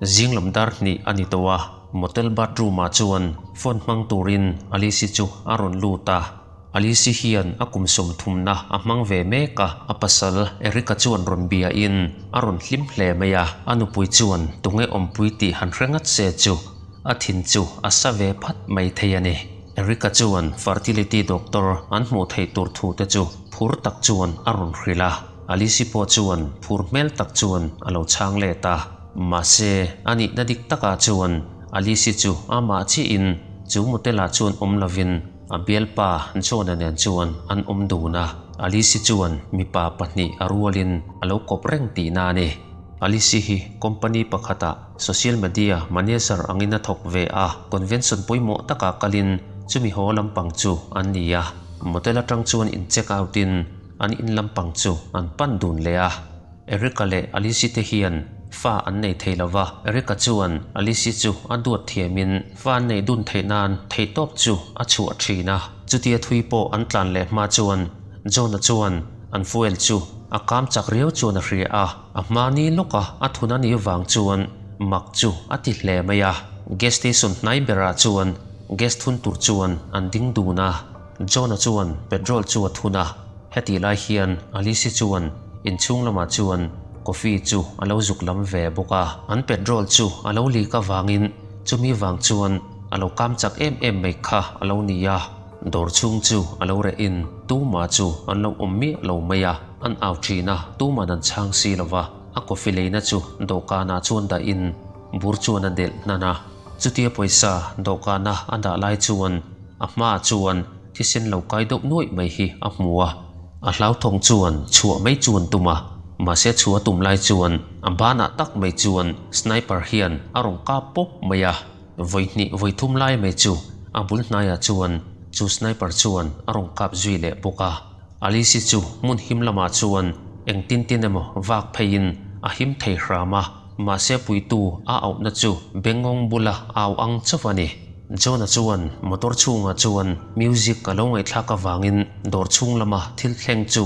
Zinglam dar hnih a ni tawh a, motel bathroom ah chuan phone hmang turin Alice-i chu a rawn lut a. Alice-i hian a kum sawmthumna a hmang ve mek a, a pasal Eric-a chuan rawn bia in a rawn hlim hle mai a, a nupui chuan tunge awmpui tih han hre ngat se chu a thin chu a sa ve phat mai thei a ni. Eric-a chuan fertility doctor an hmuh theih tur thu te chu phur tak chuan a rawn hrilh a, Alice-i pawh chuan phur hmel tak chuan a lo chhang let a. Mahse, a nihna dik takah chuan Alice-i chu amah chiahin chu motel-ah chuan awm lovin a bialpa John-a nen chuan an awm dun a. Alice-i chuan mipa pahnih a rualin a lo kawp reng tihna a ni. Alice-i hi company pakhatah social media manager angin a thawk ve a, convention pawimawh takah kalin chumi haw lampang chu an ni a. Motel atang chuan in check out-in an in lampang chu an pan dun leh a. Erica leh Alice te hian fa an nei thei lo va, Erica chuan Alice chu a duat thiamin fa an neih dun theih nan theihtawp chu a chhuah thin a. Chutia thui pawh an tlan leh hma chuan John-a chuan an fuel chu a kam chak riau chuan a hria a, a hma ni lawka a thun a nih vang chuan mak chu a ti hle mai a. Gas station hnai berah chuan gas thun tur chuan an ding dun a, John-a chuan petrol chu a thun a. Hetih lai hian Alice-i chuan inchhung lamah chuan coffee chu a lo zuk lam ve bawk a. An petrol chu a lo leak avangin chumi vang chuan a lo kam chak em em mai kha a lo ni a. Dawr chhung chu a lo reh in tumah chu an lo awm miah lo mai a, an au thin a, tuman an chhang si lo va. A coffee leina chu dawhkanah chuan dah in bur chuan a delh hnan a. Chutia pawisa dawhkana a dah lai chuan a hmaah chuan thisen lo kai deuh nuaih mai hi a hmu a, a hlauthawng chuan chhuah mai chuan tum a, mahse chhuah tum lai chuan a banah tak mai chuan sniper hian a rawn kap pawp mai a, vawi hnih vawi thum lai mai chu a bul hnaiah chuan chu sniper chuan a rawn kap zui leh bawk a, Alice-i chu hmun him lamah chuan engtin tin emaw vak pheiin a him thei hram a, mahse puitu a auhna chu bengawng bula au ang chauh a ni. John-a chuan motor chhungah chuan music a lo ngaihthlak avangin dawr chhung lama thil thleng chu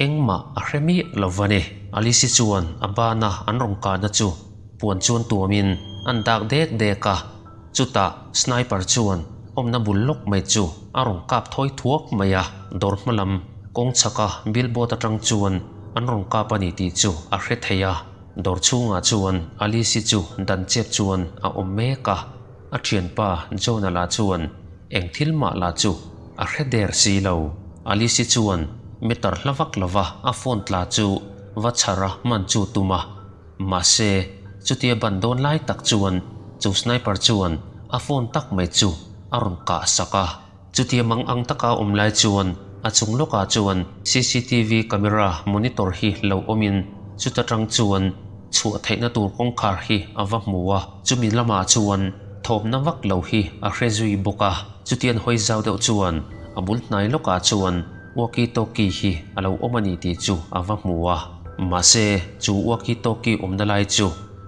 engmah a hre miah lo va ni. Alice-i chuan a bana an rawn kahna chu puan chuan tuamin an dak dek dek a, chutah sniper chuan awmna bul lawk mai chu a rawn kap thawi thuak mai a, dawr hma lam kawng chhaka billboard atang chuan an rawn kap a ni tih chu a hre thei a, dawr chhungah chuan Alice-i chu dan chep chuan a awm mek a. A thianpa John-a lah chuan eng thil mah lah chu a hre der si lo. Alice-i chuan meter hla vak lova a phone tla chu va chhar a hman chu tum a. Mahse, chutia ban dawn lai tak chuan chu sniper chuan a phone tak mai chu a rawn kah sak a. Chutia mang ang taka awm lai chuan a chung lawkah chuan cctv camera monitor hi lo awmin chuta tang chuan chhuah theihna tur kawngkhar hi a va hmu a, chumi lamah chuan thawmna vak lo hi a hre zui bawk a. Chutian hawi zau deuh chuan a bul hnai lawkah chuan walkie talkie hi a lo awm a ni tih chu a va hmu a, mahse chu walkie talkie awmna lai chu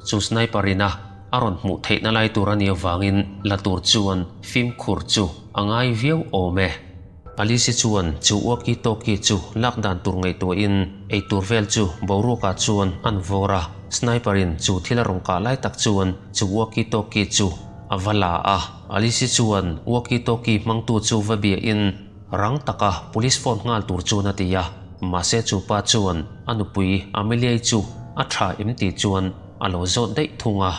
chu sniper in a A rawn hmuh theihna lai tur a nih avangin la tur chuan fimkhur chu a ngai viau awm e. Alice chuan chu walkie talkie chu lak dan tur ngaihtuahin ei tur vel chu boruakah chuan an vawr a, sniper in chu thil a rawn kah lai tak chuan chu walkie talkie chu a va la a. Alice chuan walkie talkie hmangtu chu va biahin rang taka police phone nghal tur chuan a ti a, mahse chu pa chuan a nupui Amelia-i chu a tha em tih chuan A lo zawt daih thung a,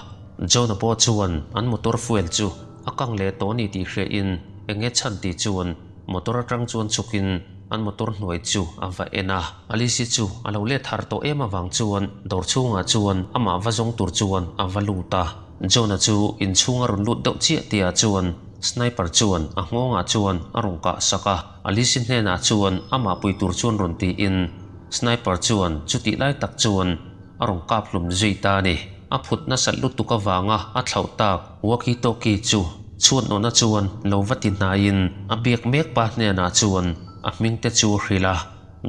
John-a pawh chuan an motor fuel chu a kang leh tawh a ni tih hriain eng nge chhan tih chuan motor atang chuan chhukin an motor hnuai chu a va en a. Alice-i chu a lo let har tawh em avang chuan dawr chhungah chuan amah va zawng tur chuan a va lut a. John-a chu inchhung a rawn lut deuh chiah tihah chuan sniper chuan a nghawngah chuan a rawn kah sak a. Alice-i hnenah chuan amah pui tur chuan rawn tiin sniper chuan chutih lai tak chuan A rawn kap hlum zui ta a ni. A phut nasat lutuk avanga a thlauh tak walkie talkie chu chhuat nawhna chuan lo va ti hnaiin a biak mek pa hnenah chuan a hming te chu hrilh a,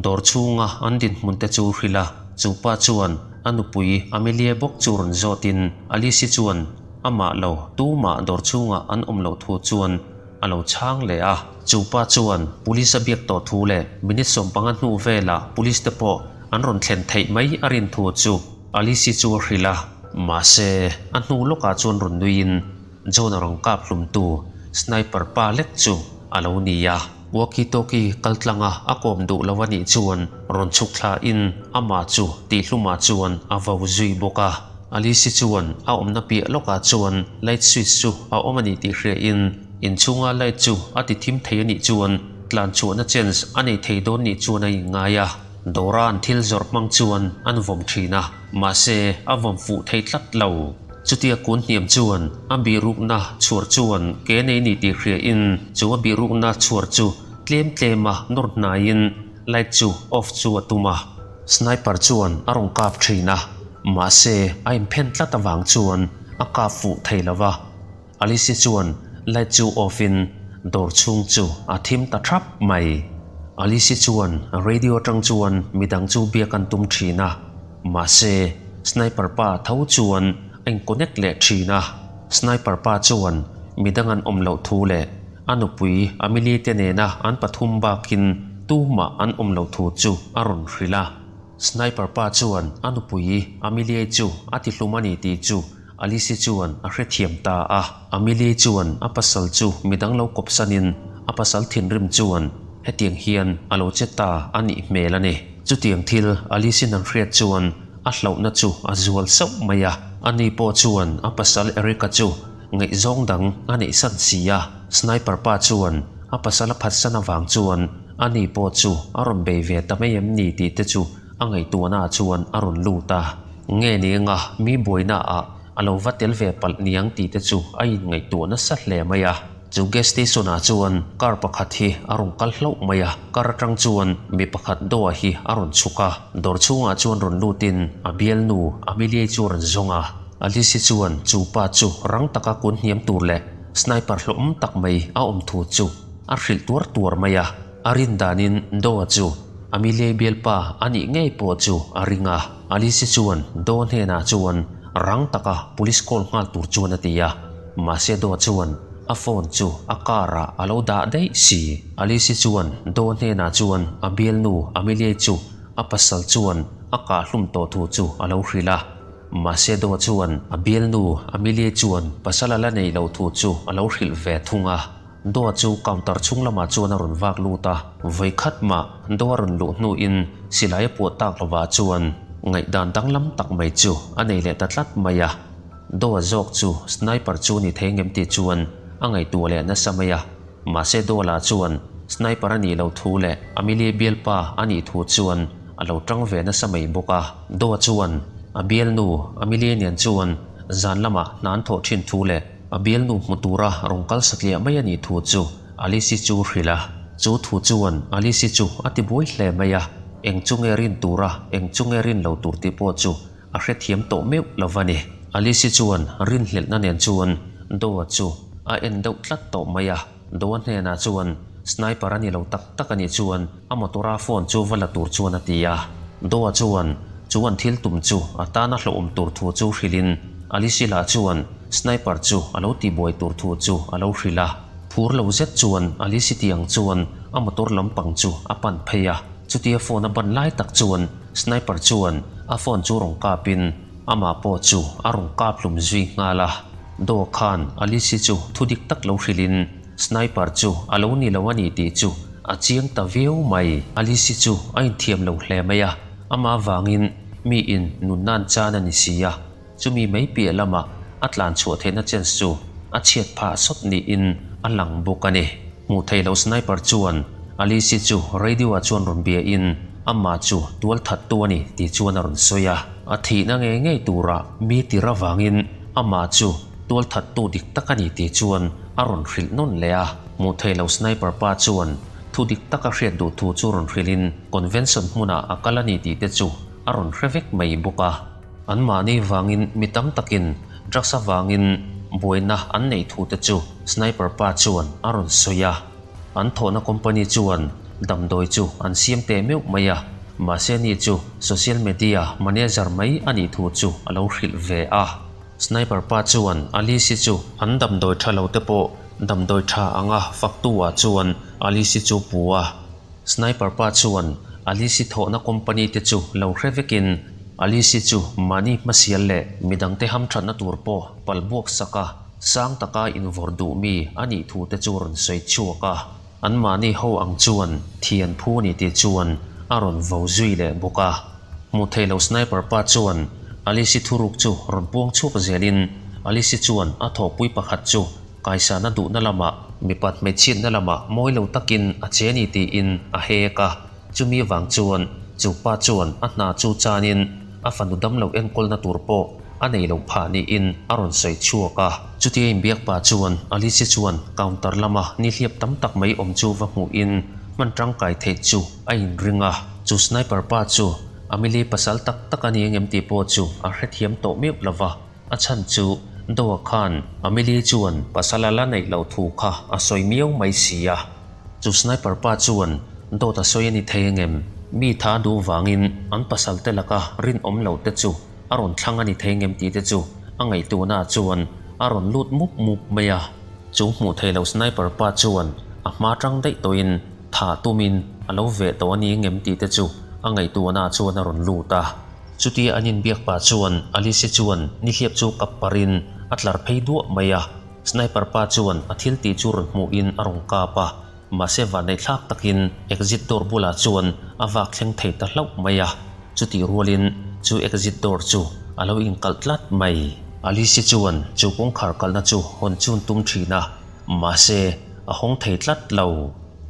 dawr chhunga an dinhmun te chu hrilh a, chu pa chuan a nupui Amelia bawk chu rawn zawtin Alice-i chuan amah lo tumah dawr chhungah an awm loh thu chuan a lo chhang leh a. Chu pa chuan police a biak tawh thu leh minute 15 hnu velah police te pawh an rawn thlen theih mai a rin thu chu Alice-i chu a hrilh a. Mahse, a hnu lawkah chuan rawn nuiin John-a rawn kap hlumtu sniper pa lek chu a lo ni a. Walkie-talkie kaltlanga a kawm duh lo a nih chuan rawn chhuk thlain amah chu tihhlumah chuan a vo zui bawk a. Alice-i chuan a awmna piah lawkah chuan light switch chu a awm a ni tih hriain inchhunga light chu a ti thim thei a nih chuan tlan chhuahna chance a nei thei dawn nih chuan a inngai a. Dawra an thil zawrh hmang chuan an vawm thin a, mahse a vawm fuh thei tlat lo. Chutia kun hniam chuan a bihrukna chhuar chuan ke nei ni tih hriain chu a bihrukna chhuar chu tlem tlema nawr hnaiin light chu off chu a tum a. Sniper chuan a rawn kap thin a, mahse a inphen tlat avang chuan a kap fuh thei lo va. Alice chuan light chu off in dawr chhung chu a thim ta thap mai. Alice chuan radio atang chuan midang chu biak an tum thin a, mahse sniper pa tho chuan a in connect leh thin a. Sniper pa chuan midang an awm loh thu leh a nupui Amelie te nena an pathum bakin tumah an awm loh thu chu a rawn hrilh a. Sniper pa chuan a nupui Amelie chu a ti hlum a ni tih chu Alice chuan a hrethiam ta a. Amelie chuan a pasal chu midang lo kawp sanin a pasal thinrim chuan hetiang hian a lo che ta a nih hmel a ni. Chutiang thil Alice-in an hriat chuan a hlauhna chu a zual sauh mai a. Ani pawh chuan a pasal Eric-a chu ngaihzawng dang a neihsan si a. Sniper pa chuan a pasal a phatsan avang chuan ani pawh chu a rawn bei ve ta mai em ni tih te chu a ngaihtuahna ah chuan a rawn lut a, nge ni anga mi buaina ah a lo va tel ve palh niang tih te chu a inngaihtuah nasa hle mai a. Chu gas station ah chuan car pakhat hi a rawn kal hlauh mai a, car atang chuan mi pakhat Doa hi a rawn chhuk a, dawr chhungah chuan rawn lutin a bialnu Amelia-i chu a rawn zawng a. Alice-i chuan chu pa chu rang taka kun hniam tur leh sniper hlawm tak mai a awm thu chu a hrilh tuar tuar mai a. A rin danin Doa chu Amelia bialpa a nih ngei pawh chu a ring a. Alice chuan Doa hnenah chuan rang taka police call nghal tur chuan a ti a. Mahse Doa chuan a phone chu a car ah a lo dah daih si. Alice chuan Doa hnenah chuan a bialnu Amelia chu a pasal chuan a kah hlum tawh thu chu a lo hrilh a. Mahse Doa chuan a bialnu Amelia chuan pasal a la nei loh thu chu a lo hrilh ve thung a. Doa chu counter chhung lamah chuan a rawn vak lut a, vawi khat mah Doa rawn luh hnuin silai a puah tak lovah chuan ngaihdan danglam tak mai chu a nei leh ta tlat mai a. Doa zawk chu sniper chu ni thei ngem tih chuan a ngaihtuah leh nasa mai a, mahse Doa lah chuan sniper a nih loh thu leh Amelia bialpa a nih thu chuan a lo tang ve nasa mai bawk a. Doa chuan a bialnu Amelia nen chuan zan lamah hna an thawh thin thu leh A bialnu hmu tura rawn kal satliah mai a nih thu chu Alice-i chu hrilh a. Chu thu chuan Alice-i chu a ti buai hle mai a, eng chu nge rin tura eng chu nge rin lo tur tih pawh chu a hrethiam tawh meuh lo va ni. Alice-i chuan rinhlelhna nen chuan Doa chu a en deuh tlat tawh mai a. Doa hnenah chuan sniper a ni lo tak tak a nih chuan a motor-a phone chu va la tur chuan a ti a. Doa chuan chu an thil tum chu a tana hlauhawm tur thu chu hrilhin Alice-i lah chuan Sniper chu a lo tihbuai tur thu chu a lo hrilh a. Phur lo zet chuan Alice-i tiang chuan a motor lampang chu a pan phei a. Chutia phone a ban lai tak chuan Sniper chuan a phone chu rawn kapin amah pawh chu a rawn kap hlum zui nghal a. Doa khan Alice-i chu thu dik tak lo hrilhin Sniper chu a lo ni lo a ni tih chu a chiang ta viau mai. Alice-i chu a inthiam lo hle mai a, amah vangin miin nunna an chan a ni si a. Chumi mai piah lamah a tlan chhuah theihna chance chu a chhiat phah sawt niin a lang bawk a ni. Hmuh theih loh sniper chuan Alice-i chu radio-ah chuan rawn bia in amah chu tual thattu a ni tih chuan a rawn sawi a. A thihna ngei ngei turah mi tir avangin amah chu tual thattu dik tak a ni tih chuan a rawn hrilh nawn leh a. Hmuh theih loh sniper pa chuan thu dik taka hriat duh thu chu rawn hrilhin convention hmunah a kal a ni tih te chu a rawn hre vek mai bawk a. Anmahni vangin mi tam takin drugs avangin buaina an neih thu te chu sniper pa chuan a rawn sawi a. An thawhna company chuan damdawi chu an siam teh meuh mai a, mahse ni chu social media manager mai a nih thu chu a lo hrilh ve a. Sniper pa chuan Alice-i chu an damdawi tha lo te pawh damdawi tha anga faktu ah chuan Alice-i chu pu a. Sniper pa chuan Alice-i thawhna company te chu lo hre vekin. Alice-i chu mahni hmasial leh midangte hamthatna tur pawh pal buak sak a, sang taka invawrh duh mi a nih thu te chu rawn sawi chhuak a. Anmahni ho ang chuan thian phu ni tih chuan a rawn vo zui leh bawk a. Hmuh theih loh sniper pa chuan Alice-i thuruk chu rawn puang chhuak zelin Alice-i chuan a thawhpui pakhat chu kaisana duhna lamah mipat hmeichhiatna lamah mawi lo takin a che ni tiin a hek a. Chumi vang chuan chu pa chuan a hna chu chanin a fanu damlo enkawlna tur pawh a nei lo phah niin a rawn sawi chhuak a. Chutia inbiak pah chuan Alice chuan counter lama nihliap tam tak mai awm chu va hmuhin hman tangkai theih chu a inring a. Chu sniper pa chu Amelie pasal tak tak a ni engem tih pawh chu a hrethiam tawh meuh lo va, a chhan chu Doa khan Amelie chuan pasal a la neih loh thu kha a sawi miau mai si a. Chu sniper pa chuan dawt a sawi a ni thei engem? Mi tha duh vangin an pasal te laka rinawm lo te chu a rawn thlang a ni thei ngem tih te chu a ngaihtuahna chuan a rawn lut mup mup mai a. Chu hmuh thei lo sniper pa chuan a hma tang daih tawhin tha tumin a lo veh tawh a ni ngem tih te chu a ngaihtuahna chuan a rawn lut a. Chutia an inbiak pah chuan Alice chuan nihliap chu kap parin a tlar phei duah mai a. Sniper pa chuan a thil tih chu rawn hmuhin a rawn kap a. Mahse vanneihthlak takin exit door bulah chuan a vak thleng thei ta hlauh mai a, chutih rualin chu exit door chu a lo inkalh tlat mai. Alice chuan chu kawngkhar kalhna chu hawn chun tum thin a, mahse a hawng thei tlat lo.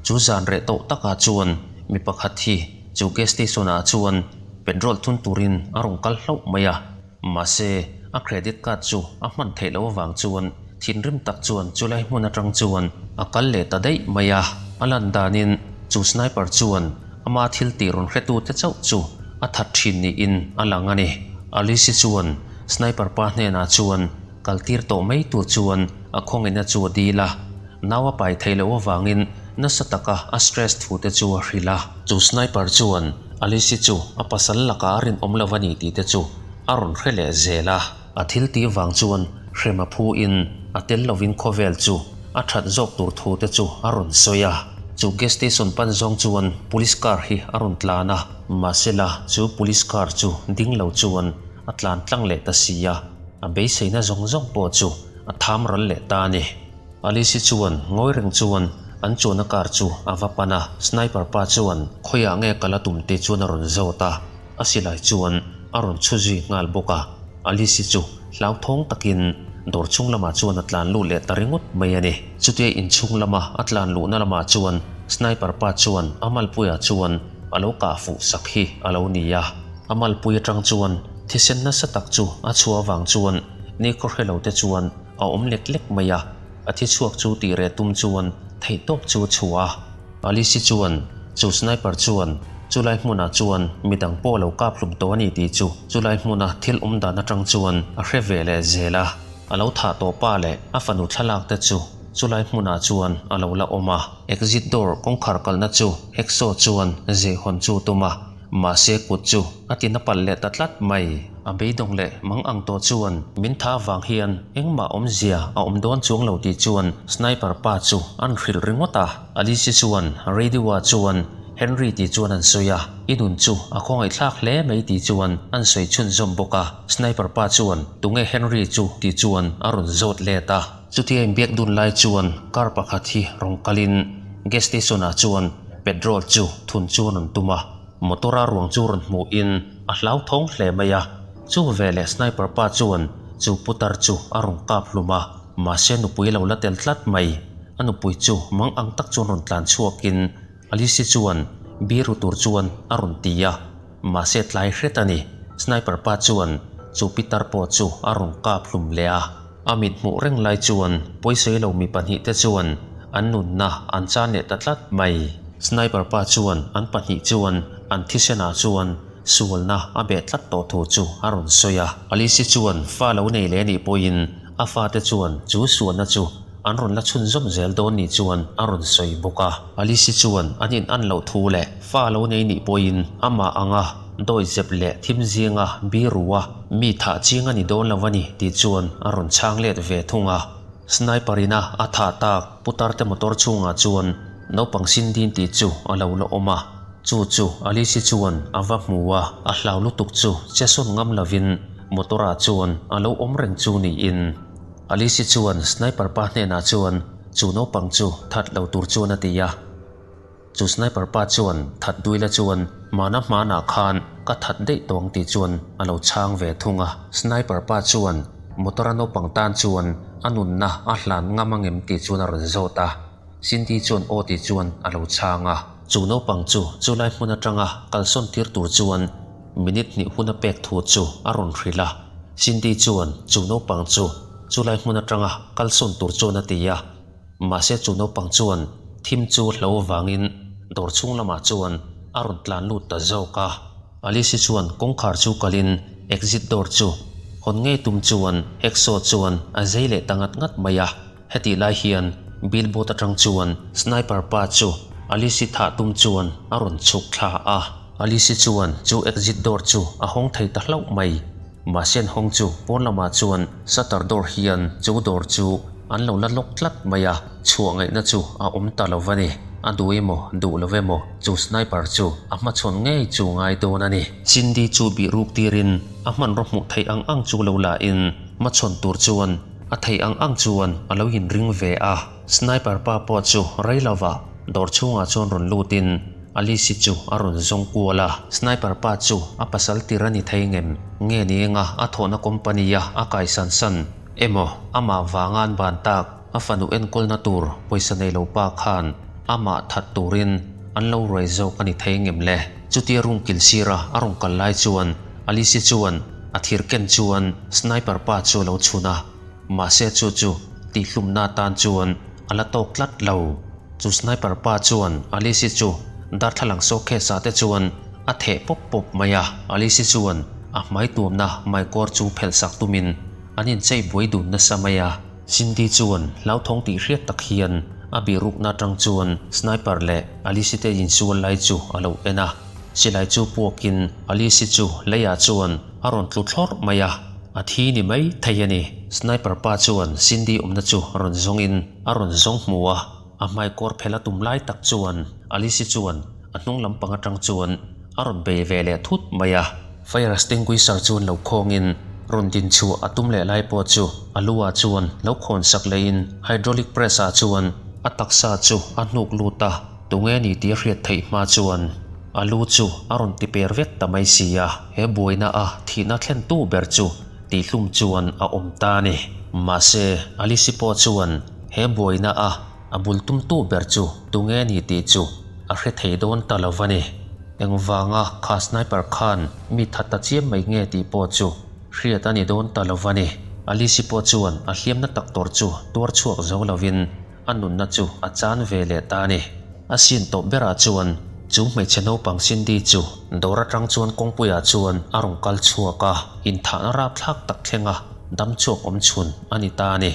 Chu zan reh tawh takah chuan mi pakhat hi chu gas station ah chuan petrol thun turin a rawn kal hlauh mai a. Mahse, a credit card chu a hman theih loh avang chuan thinrim tak chuan chulai hmun atang chuan a kal leh ta daih mai a. A lan danin chu sniper chuan ama thil tih rawn hretute chauh chu a that thin niin a lang a ni. Alice-i chuan sniper pa hnenah chuan kal tir tawh mai tur chuan a khawngaihna chu a dil a. Nau a pai theih loh avangin nasa taka a stress thu te chu a hrilh a. Chu sniper chuan Alice-i chu a pasal lakah a rinawm lo a ni tih te chu a rawn hre leh zel a. A thil tih vang chuan hrem a phu in a tel lovin khawvel chu a that zawk tur thu te chu a rawn sawi a. Chu gas station pan zawng chuan police car hi a rawn tlan a, mahsela chu police car chu ding lo chuan a tlan tlang leh ta si a, a beiseina zawng zawng pawh chu a tham ral leh ta a ni. Alice-i chuan ngawi reng chuan an chuanna car chu a va pan a, sniper pa chuan khawiah nge kal a tum tih chuan a rawn zawt a, a silai chuan a rawn chhu zui nghal bawk a. Alice-i chu hlauthawng takin dawr chhung lamah chuan a tlan luh leh ta ringawt mai a ni. Chutia inchhung lama a tlan luhna lamah chuan sniper pa chuan a malpuiah chuan a lo kah fuh sak hi a lo ni a. A malpui atang chuan thisen nasa tak chu a chhuah avang chuan nikhaw hre lo te chuan a awm lek lek mai a, a thi chhuak chu tih reh tum chuan theihtawp chu a chhuah a. Alice-i chuan chu sniper chuan chulai hmunah chuan midang pawh a lo kap hlum tawh a ni tih chu chulai hmuna thil awm dan atang chuan a hre ve leh zel a. A lo thah tawh pa leh a fanu thlalak te chu chulai hmunah chuan a lo la awm a. Exit door kawngkhar kalna chu hacksaw chuan zehhawn chu tum a. Mahse kut chu a ti na palh leh ta tlat mai. A beidawng leh mang ang tawh chuan min tha vang hian engmah awmzia a awm dawn chuang lo tih chuan sniper pa chu an hrilh ringawt a. Alice chuan radio-ah chuan Henry tih chuan an sawi a, i nun chu a khawngaihthlak hle mai tih chuan an sawi chhunzawm bawk a. Sniper pa chuan tunge Henry chu tih chuan a rawn zawt let a. Chutia inbiak dun lai chuan car pakhat hi rawn kalin gas station-ah chuan petrol chu thun chu a rawn tum a, motor-a ruang chu rawn hmuhin a hlauthawng hle mai a. Chu veleh sniper pa chuan chu putar chu a rawn kap hlum a, mahse nupui lo la tel tlat mai. A nupui chu mang ang tak chuan rawn tlan chhuakin Alice-i chuan biru tur chuan a rawn ti a. Mahse tlai hret a ni. Sniper pa chuan chu pitar pawh chu a rawn kap hlum leh a. A mit hmuh reng lai chuan pawisawi lo mi pahnihte chuan an nunna an chan leh ta tlat mai. Sniper pa chuan an pahnih chuan an thisenah chuan sualna a beh tlat tawh thu chu a rawn sawi a. Alice-i chuan fa lo nei leh anih pawhin a fate chuan chu sualna chu an rawn la chhunzawm zel dawn ni chuan a rawn sawi bawk a. Alice-i chuan an in an loh thu leh fa lo nei nih pawhin amah anga dawi zep leh thim zinga biru a mi thah ching a ni dawn lo a ni tih chuan a rawn chhang let ve thung a. Sniper ina a thah tak putar te motor chhungah chuan naupang sin din tih chu a lo la awm a. Chu chu Alice-i chuan a va hmu a, a hlau lutuk chu che sawn ngam lovin motor-ah chuan a lo awm reng chu niin. Alice-i chuan sniper pa hnenah chuan chu naupang chu that lo tur chuan a ti a. Chu sniper pa chuan that duila chuan hmana hmanah khan ka that daih tawh ang tih chuan a lo chhang ve thung a. Sniper pa chuan motor-a naupang tan chuan a nunna a hlan ngam angem tih chuan a rawn zawt a. Cindy chuan aw tih chuan a lo chhang a. Chu naupang chu chulai hmun atanga kalsawn tir tur chuan minute hnih hun a pek thu chu a rawn hrilh a. Cindy chuan chu naupang chu chulai hmun atanga kalsawn tur chuan a ti a. Mahse chu naupang chuan thim chu hlo vangin dawr chhung lamah chuan a rawn tlan lut ta zawk a. Alice-i chuan kawngkhar chu kalin exit door chu hawn ngei tum chuan hacksaw chuan a zei leh ta ngat ngat mai a. Hetih lai hian billboard atang chuan sniper pa chu Alice-i thah tum chuan a rawn chhuk thla a. Alice-i chuan chu exit door chu a hawng thei ta hlauh mai. Mahse an hawng chu pawn lamah chuan shutter door hian chu dawr chu an lo la lawk tlat mai a, chhuah ngaihna chu a awm ta lo va ni. A duh emaw duh lo emaw chu sniper chu a hmachhawn ngei chu ngai dawn a ni. Cindy chu bih ruk tirin a hmanraw hmuh theih ang ang chu lo la in hmachhawn tur chuan A theih ang ang chuan a lo inring ve a, sniper pa pawh chu rei lovah dawr chhungah chuan rawn lutin Alice-i chu a rawn zawng kual a. Sniper pa chu a pasal tir a ni thei ngem? Nge ni enga a thawhna company-a a kaisan san emaw amah vanga an ban tak a fanu enkawlna tur pawisa nei lo pa khan amah that turin an lo ruai zawk a ni thei ngem le? Chutia room kil sira a rawn kal lai chuan Alice-i chuan a thir ken chuan sniper pa chu a lo chhun a, mahse chu chu tihhlumna atan chuan a la tawk tlat lo. Chu sniper pa chuan Alice-i chu darthlalang showcase ah te chuan a theh pawp pawp mai a, Alice-i chuan a hmai tuamna hmaikawr chu phelh sak tumin an inchei buai dun nasa mai a. Cindy chuan hlauthawng tih hriat tak hian a bihrukna atang chuan sniper leh Alice-i te insual lai chu a lo en a. Silai chu puakin Alice-i chu leiah chuan a rawn tlu thlawrh mai a, a thi ni mai thei a ni. Sniper pa chuan Cindy awmna chu rawn zawngin a rawn zawng hmu a, a hmaikawr phel a tum lai tak chuan Alice-i chuan a hnung lampang atang chuan a rawn bei ve leh thut mai a. Fire extinguisher chuan lo khawngin rawn din chhuah a tum leh lai pawh chu a lu ah chuan lo khawn sak lehin hydraulic press ah chuan a taksa chu a hnuk lut a. Tunge ni tih a hriat theih hma chuan a lu chu a rawn ti per vek ta mai si a, he buaina a thihna thlentu ber chu tihhlum chuan a awm ta a ni. Mahse, Alice pawh chuan he buaina a a bul tumtu ber chu tunge ni tih chu a hre thei dawn ta lo va ni. Engvanga kha sniper khan mi that ta chiam mai nge tih pawh chu hriat a ni dawn ta lo va ni. Alice pawh chuan a hliamna tak tawr chu tuar chhuak zo lovin, A nunna chu a chan ve leh ta a ni. A sin tawp berah chuan chu hmeichhe naupang Cindy chu dawr atang chuan kawngpuiah chuan a rawn kal chhuak a, inthahna rapthlak tak thlenga dam chhuak awm chhun a ni ta a ni.